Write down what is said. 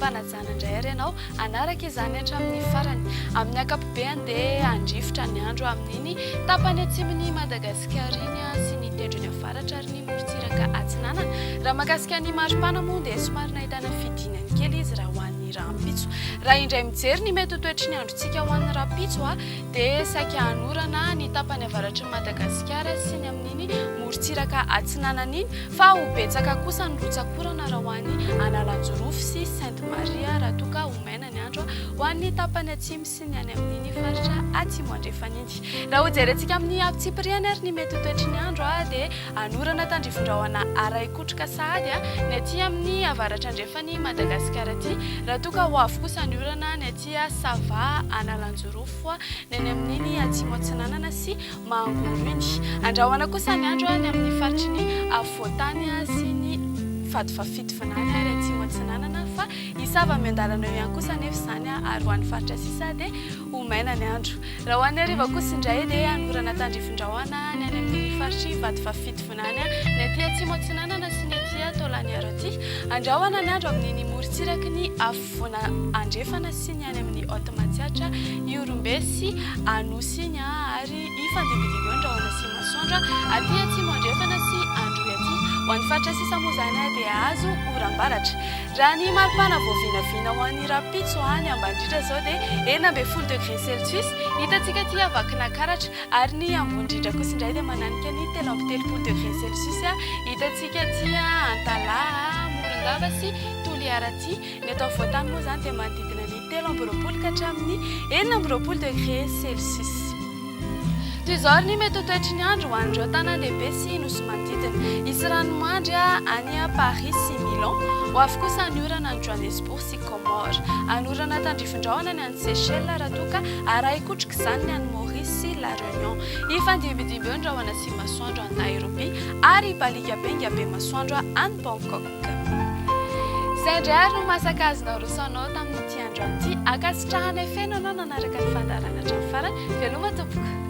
Velom-panajana indray ary ianao hanaraka izany hatramin'ny farany. Amin'ny ankapobeany dia handrivotra ny andro amin'iny tapany atsimon'i Madagasikara iny sy ny tendrony avaratra ary ny morontsiraka atsinanana. Raha mahakasika ny maripana moa dia somary nahitana fidinany kely izy raha ho an'ny rahampitso. Raha indray mijery ny mety ho toetry ny androntsika ho an'ny rahampitso dia saika hanorana ny tapany avaratr'i Madagasikara sy ny amin'iny morontsiraka atsinanana iny fa ho betsaka kosa ny rotsak'orana raha ho any Analanjirofo sy Sainte Marie raha toa ka ho maina ny andro ho an'ny tapany atsimo sy ny any amin'iny faritra atsimo andrefana iny. Raha hojerentsika amin'ny antsipiriany ary ny mety ho toetry ny andro dia hanorana tandrifin-drahona arahi-kotroka sahady ny aty amin'ny avaratra andrefan'i Madagasikara aty raha toa ka ho avy kosa ny orana ny aty Sava, Analanjirofo, ny any amin'iny Atsimo Atsinanana sy Mangoro iny. Andrahona kosa ny andro any amin'ny faritry ny afovoantany sy ny Vatovavy-Fitovinany ary Atsimo Atsinanana fa hisava miandalana eo ihany kosa anefa izany ary ho an'ny faritra sisa dia ho maina ny andro. Raha ho an'ny hariva kosa indray dia hanorana tandrifin-drahona ny any amin'iny faritr'i Vatovavy-Fitovinany, ny aty Atsimo Atsinanana sy ny aty Taolagnaro aty. Andrahona ny andro amin'iny morontsiraky ny afovoana andrefana sy ny any amin'ny Haute Matsiatra, Ihorombe sy Anosy iny ary hifandimbidimby eo ny rahona sy masoandro aty atsimo andrefana sy Androy aty. Ho an'ny faritra sisa moa izany dia hahazo oram-baratra. Raha ny maripana voavinavina ho an'ny rahampitso any ambany indrindra izao dia 16 degré celsius, hitantsika aty Vakinankaratra, ary ny ambony indrindra kosa indray dia mananika ny 33 degré celsius, hitantsika aty Antalaha, Morondava sy Toliara aty. Ny eto afovoan-tany moa izany dia manodidina ny 23 ka hatramin'ny 26 degré celsius. Toy izao ary ny mety ho toetry ny andro ho an'ireo tanàn-dehibe sy nosy manodidina. Hisy ranomandry any Paris sy Milan. Ho avy kosa ny orana any Johannesburg sy Comores. Hanorana tandrifin-drahona ny any Seychelles raha toa ka arahin-kotroka izany ny any Maurice sy La Réunion. Hifandimbidimby eo ny rahona sy masoandro any Nairobi ary hibaliaka benga be masoandro any Bangkok. Izay indray ary no masaka azo naroso anao tamin'ity androany ity. Ankasitrahanay feno anao nanaraka ny fandaharana hatramin'ny farany. Veloma tompoko.